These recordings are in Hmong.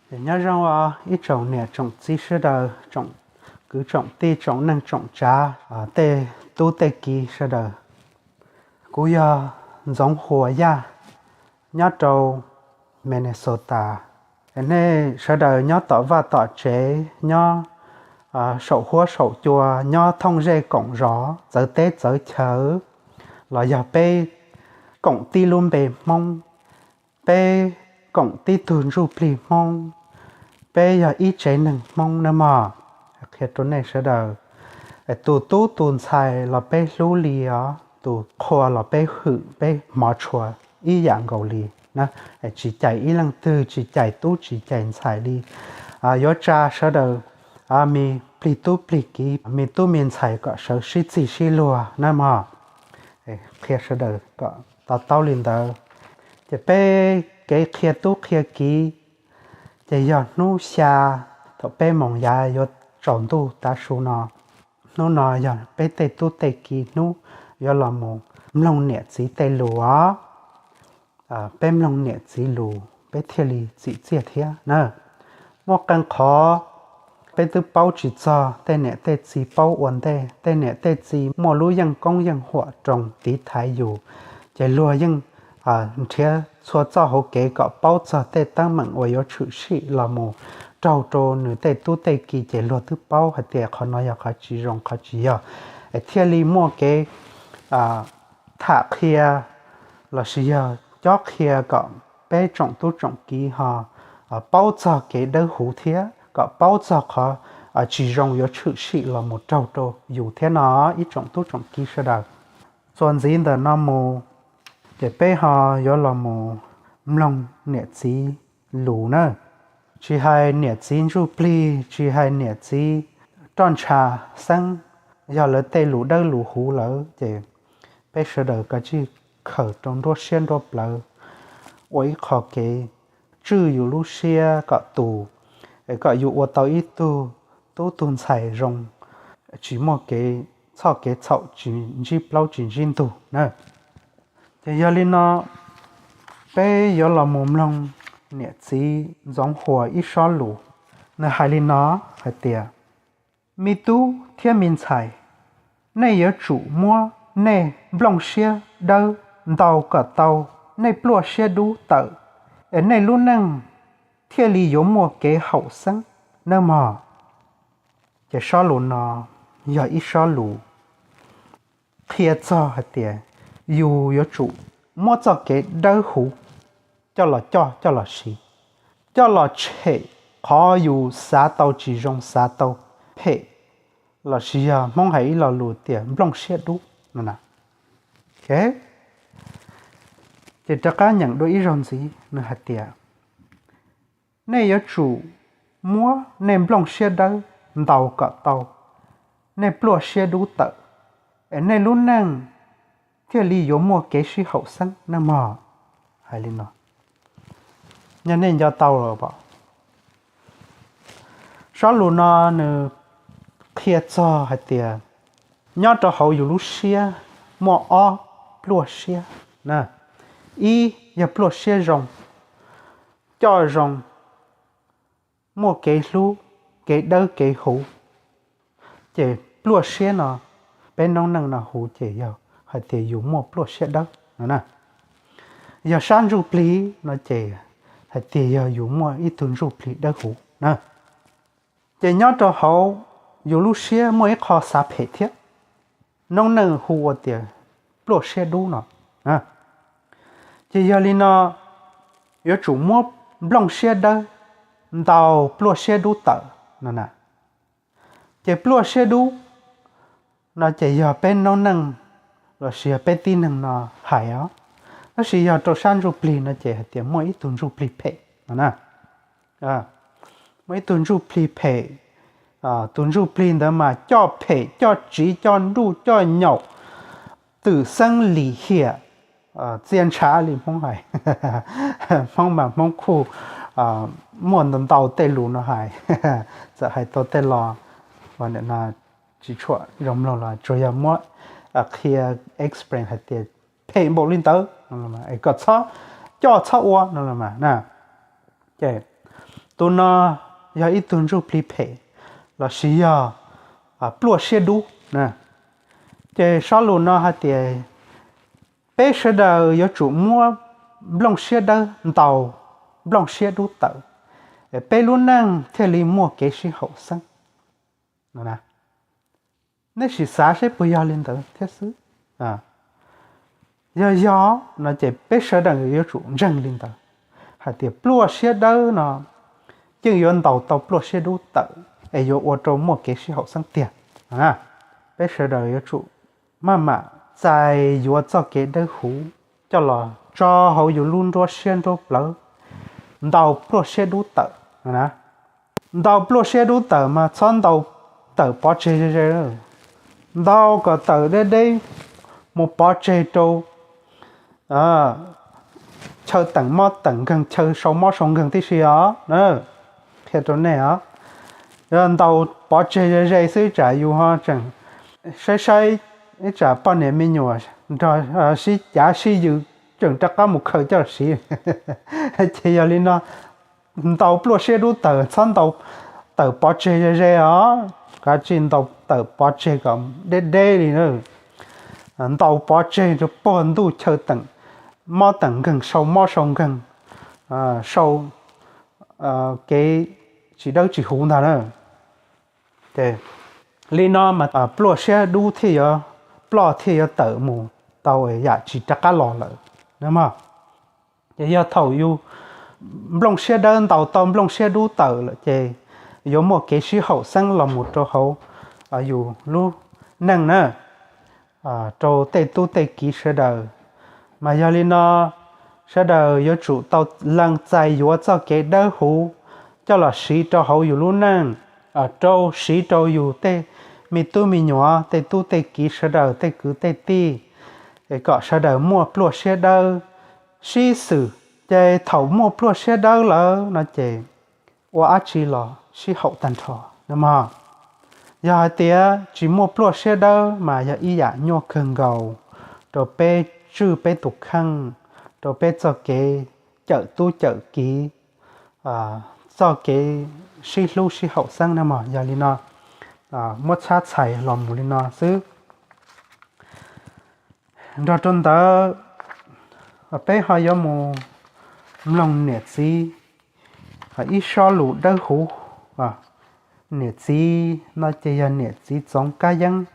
Ces nyob zoo os ib tsoom niam tsoom txiv sawv daws, tsoom kwv tsoom tij, tsoom neej tsoom tsav, tej tub tej kiv sawv daws. Kuv yog Ntxoov Huas Yaj, nyob rau Minnesota. Nej sawv daws nyob tom vaj tom tsev, nyob saum huab saum cua, nyob thooj zej koom zos, txawv teb txawv chaw, los yog peb koom tib lub npe Hmoob, peb koom tib tug ntsuj plig Hmoob, peb yog ib tsev neeg Hmoob nawb mog. Qhia rau nej sawv daws, tus tub tus ntxhais los peb hlub li os, tus qhua los peb hwm peb hmov tshua ib yam nkaus li na. Tsis cais ib leej twg, tsis cais tub tsis cais ntxhais li. Yuav tsa sawv daws me plig tub plig kiv, me tub me ntxhais kom sawv sib txig sib luag na mog. Qhia sawv daws kom to taub li ntawd. Ces peb kev qhia tub qhia kiv, ces yog hnub xya thaum peb moos yav yuav tsaus ntuj tav su no. Hnub no yog peb tej tub tej kiv hnub yuav los mus mloog niam txiv tej lus os. Peb mloog niam txiv lus peb thiaj li txim txiaj thiab na. Muaj qee qhov peb twb paub tsis txog, tej niam tej txiv paub ua ntej, tej niam tej txiv muaj lub yeej koob yeej huam roos tiv thaiv yus, ces luag yeej nrhiav txhua txoj hauv kev kom paub txog tej teeb meem uas yuav tshwm sim los mus raug rau nws tej tub tej kiv, ces luag twb paub hais tias qhov no yog qhov tsis zoo qhov tsis yog, es thiaj li muaj kev tham qhia lossis yog cob qhia kom peb tsoom tub tsoom kiv ho paub txog kev dawb huv thiab kom paub txog qhov tsis zoo yuav tshwm sim los mus raug rau yus thiab no ib tsoom tub tsoom kiv sawv daws. Txuas ntxiv ntawm no mus, ces peb ho yuav los mus mloog niam txiv lus na. Tsis hais niam txiv ntsuj plig, tsis hais niam txiv roj ntsha xeeb, yog lawv tej lus dawb lus huv lawm ces peb sawv daws kav tsij khaws rau nruab siab nruab plawv ua ib qho kev tswj yus lub siab kom tus, kom yus ua tau ib tug tub tug ntxhais zoo, tsis muaj kev txhoj kev txhaum, tsis ntsib plaub tsis ntsib ntug na. Ces yog li no, peb yuav los mus mloog niam txiv Ntxoov Huas ib sob lus. Nws hais li no hais tias, me tub thiab me ntxhais, nej yuav tsum muab nej nplooj siab dawb ntaus kom tau nej pluaj siab dub tawm, es nej lub neej thiaj li yuav muaj kev haum xeeb nawb mog. Ces sob lus no yog ib sob lus qhia txog hais tias yus yuav tsum muab txoj kev dawb huv coj los coj, coj los siv, coj los tshem qhov yus xav tau tsis zoo, xav tau phem, lossis yog Hmoob hais ib lo lus tias nplooj siab dub no na. Ces rov qab nyeem dua ib zaug ntxiv, nws hais tias, nej yuav tsum muab nej nplooj siab dawb ntaus kom tau nej pluaj siab dub tawm, es nej lub neej thiaj li yuav muaj kev sib haum xeeb nawb mog. Hais li no, yog nej nco tau los pom, sob lus no nws qhia txog hais tias nyob rau hauv yus lub siab muaj ob pluaj siab. Ib yog pluaj siab zoo, coj zoo, muaj kev hlub, kev dawb kev huv. Ces pluaj siab no, peb noob neej no hu ces yog hais tias yus muaj pluaj siab dawb no na. Yog sab ntsuj plig no ces hais tias yog yus muaj ib tug ntsuj plig dawb huv na. Ces nyob rau hauv yus lub siab muaj ib qho xav phem thiab, noob neej hu ua tias pluaj siab dub no. Ces yog li no, yuav tsum muab nplooj siab dawb ntaus pluaj siab dub tawm no na. Ces pluaj siab dub no ces yog peb noob neej lossis yog peb tib neeg no hais os, tab sis yog rau sab ntsuj plig no ces hais tias muaj ib tug ntsuj plig phem no na. Muaj ib tug ntsuj plig phem, tus ntsuj plig ntawd mas coj phem coj tsiv coj nruj coj nyaum, twm xeeb lim hiam, txia ntshav li Hmoob hais. Hmoob mas Hmoob kuj muaj ntau ntau tej lus no hais, txawm hais tau tej los tsis tshua zoo mloog los tsuas yog muab qhia explain hais tias phem npaum li ntawd no, kom txhob coj txhob ua no los mas na. Ces tus no yog ib tug ntsuj plig phem lossis yog pluaj siab dub. Ces sob lus no hais tias peb sawv daws yuav tsum muab nplooj siab dawb ntaus nplooj siab dub tawm, peb lub neej thiaj li muaj kev sib haum xeeb. Nej sim xav seb puas yog li ntawd thiab xwb. Yog yog no ces peb sawv daws yuav tsum ntseeg li ntawd, hais tias pluaj siab dawb no yeej yuav ntaus tau pluaj siab dub tawm, es yuav ua rau muaj kev sib haum xeeb tiag. Peb sawv daws yuav tsum maj mam txais yuav txoj kev dawb huv coj los tso hauv yus lub nruab siab nruab plawv, ntaus pluaj siab dub tawm. Ntaus pluaj siab dub tawm mas txhob ntaus tawm pov tseg ze ze. Ntaus kom tawm deb deb mus pov tseg rau chaw teem mob teem nkeeg, chaw sau mob sau nkeeg tib si os. Qhia rau nej os, yog ntaus pov tseg ze ze xwb tsam yus ho tseem saib saib, ib tsam poj niam me nyuam nrog sib cav sib yws tseem rov qab mus khaws coj siv. Ces yog li no, ntaus pluaj siab dub tawm txhob ntaus tawm pov tseg ze ze os, kav tsij ntaus tawm pov tseg kom deb deb li. Ntaus pov tseg rau pog ntuj chaw teem mob teem nkeeg, sau mob sau nkeeg, sau kev tsis dawb tsis huv ntag na. Li no mas pluaj siab dub thiaj yuav ploj thiaj yuav tawm mus tau, yam tsis rov qab los lawm. Ces yog thaum yus nplooj siab dawb ntaus tau nplooj siab dub tawm lawm ces yuav muaj kev sib haum xeeb los mus rau hauv yus lub neej na, rau tej tub tej kiv sawv daws. Mas yog li no, sawv daws yuav tsum tau lees txais yuav txoj kev dawb huv coj los siv rau hauv yus lub neej, rau siv rau yus tej me tub me nyuam, tej tub tej kiv sawv daws, tej kwv tej tij, es kom sawv daws muaj pluaj siab dawb sib xwm. Ces thaum muaj pluaj siab dawb lawm no ces ua dab tsi los sib haum tag nrho na mog. Yog hais tias tsis muaj pluaj siab dawb mas yog ib yam nyuaj kawg nkaus rau peb tswj peb tus kheej, rau peb txoj kev cawm tub cawm kiv, txoj kev sib hlub sib haum xeeb na mog. Yog li no, muab txhab txhais los mus li no xwb. Nrog rau ntawd, peb ho yuav mus mloog niam txiv ib sob lus dawb huv. Niam txiv no ces yog niam txiv Txoov Kab Yeeb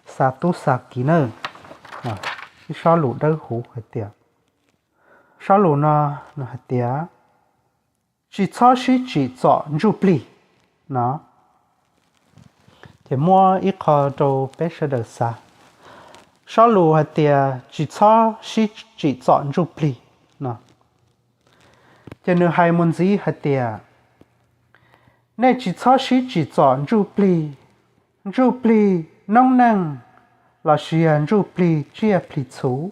xa tub xa kiv na. Ib sob lus dawb huv hais tias, sob lus no hais tias, tsis txhob sib tsim txom ntsuj plig no. Ces muab ib qho rau peb sawv daws xav. Sob lus hais tias tsis txhob sib tsim txom ntsuj plig no, ces nws hais mus ntxiv hais tias, nej tsis txhob sib tsim txom ntsuj plig, ntsuj plig noob neej lossis yog ntsuj plig tsiaj plig txhu.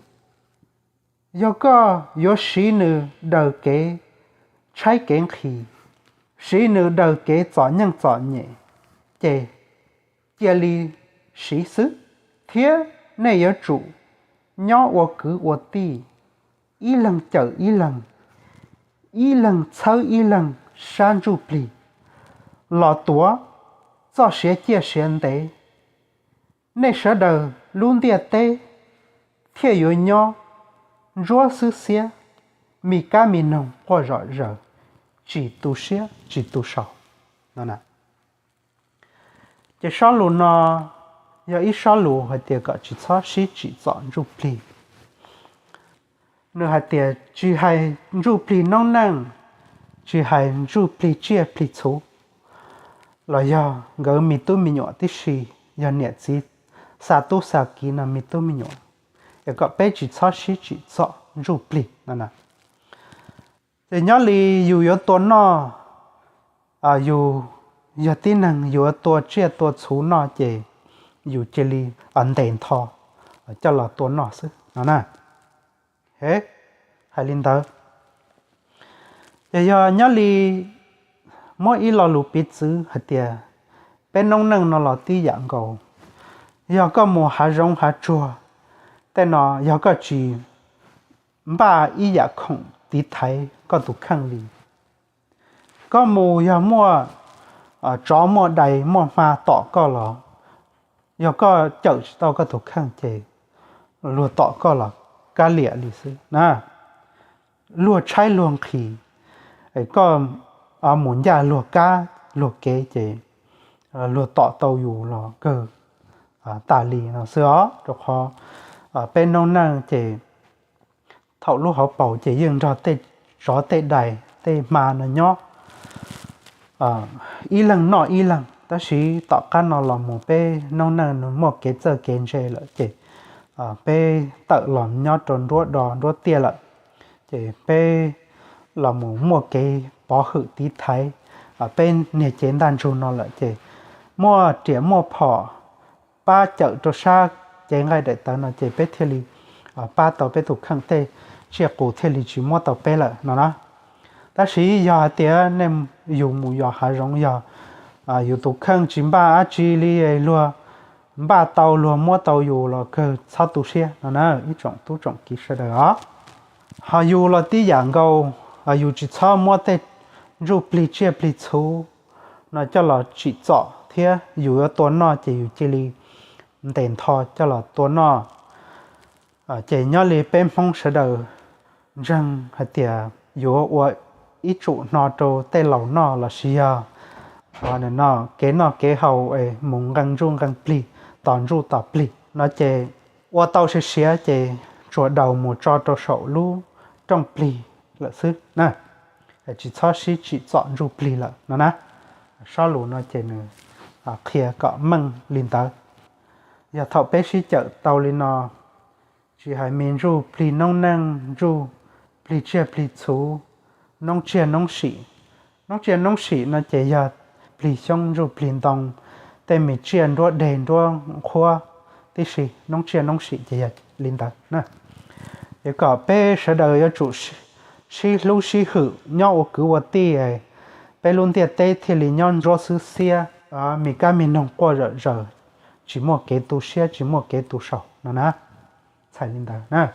Yog koj yuav siv nws daws kev tshaib kev nqhis, siv nws daws kev txom nyem txom nyem, ces cia li siv xwb, thiab nej yuav tsum nyob ua kwv ua tij, ib leeg cawm ib leeg, ib leeg txhawb ib leeg sab ntsuj plig los tuav txoj sia ciaj sia ntev. Nej sawv daws lub ntiaj teb thiaj yuav nyob ntsuab xwb xiab, mi kab mi noog quaj zom zaws, tsis tu siab tsis tu sau no. Ces sob lus no yog ib sob lus hais tias kom tsis txhob sib tsim txom ntsuj plig. Nws hais tias tsis hais ntsuj plig noob neej, tsis hais ntsuj plig tsiaj plig txhu, los yog nkawd me tub me nyuam tib si, yog niam txiv xa tub xa kiv no me tub me nyuam, es kom peb tsis txhob sib tsim txom ntsuj plig no. Ces nyob li yus yuav tua noj, yus yog tib neeg yuav tua tsiaj tua txhu noj ces yus cia li ntes ntho coj los tua noj xwb no na. Hais li ntawd, ces yog nyob li muab ib lo lus piv txwv hais tias peb noob neej no los tib yam nkaus. Yog koj mus hav zoov hav tsuag tej no, yog koj tsis npaj ib yam khoom tiv thaiv koj tus kheej li, Koj mus yog muaj tsov muaj dais muaj hma tom koj los, yog koj cawm tsis tau koj tus kheej ces luag tom koj los kab liam li xwb na. Luag tshaib luag nqhis, koj mus ncaj luag kab luag kev ces luag tom tau yus los kawg tas li no xwb os. Rau qhov peb noob neej ces thaum lub hauv paus ces yeej nrog tej tsov tej dais tej hma no nyob ib leeg noj ib leeg, tab sis tom qab no los mus peb noob neej muaj kev txawj kev ntse lawm ces peb tawm los nyob rau nruab do nruab tiaj lawm, ces peb los mus muaj kev pov hwm tiv thaiv peb niag cev ntaj ntsug no lawm ces muaj riam muaj phom pab cawm rau sab cev nqaij daim tawv no ces peb thiaj li pab tau peb tus kheej, tej tsiaj qus thiaj li tsis muab tau peb lawm no na. Tab sis yog hais tias nej, yus mus yos hav zoov yog yus tus kheej tsis npaj dab tsi li, luag npaj tau luag muab tau yus los kawg txhob tu siab no na ib tsoom tub tsoom kiv sawv daws os. Ho yus los tib yam nkaus, yus tsis txhob muab tej ntsuj plig tsiaj plig txhu no coj los tsim txom thiab yus yuav tua noj ces yus cia li ntes ntho coj los tua noj. Ces nyob li peb Hmoob sawv daws ntseeg hais tias yuav ua ib tsum hno rau tej laus noj los sis yog kev noj kev haus mus nqee ntsuj nqee plig, tos ntsuj tos plig no ces ua tau siav siav ces tsuas daus mus tso rau saum lub rooj plig lawm xwb na, tsis txhob sib tsim txom ntsuj plig lawm no na. Sob lus no ces nws qhia kom meej li ntawd. Yog thaum peb sib cawm tau li no, tsis hais me ntsuj plig noob neej, ntsuj plig tsiaj plig txhu, noob tsiaj noob sim. Noob tsiaj noob sim no ces yog plig xyoob ntsuj plig ntoo, tej me tsiaj nruab deg nruab qhuab tib si, noob tsiaj noob sim ces yog li ntawd na. Es kom peb sawv daws yuav tsum sib hlub sib hwm nyob ua kwv ua tij, peb lub ntiaj teb thiaj li nyob ntsuab xwb xiab, me kab me noog quaj zom zaws, tsis muaj kev tu siab tsis muaj kev tu saum no na. Txhais li ntawd na.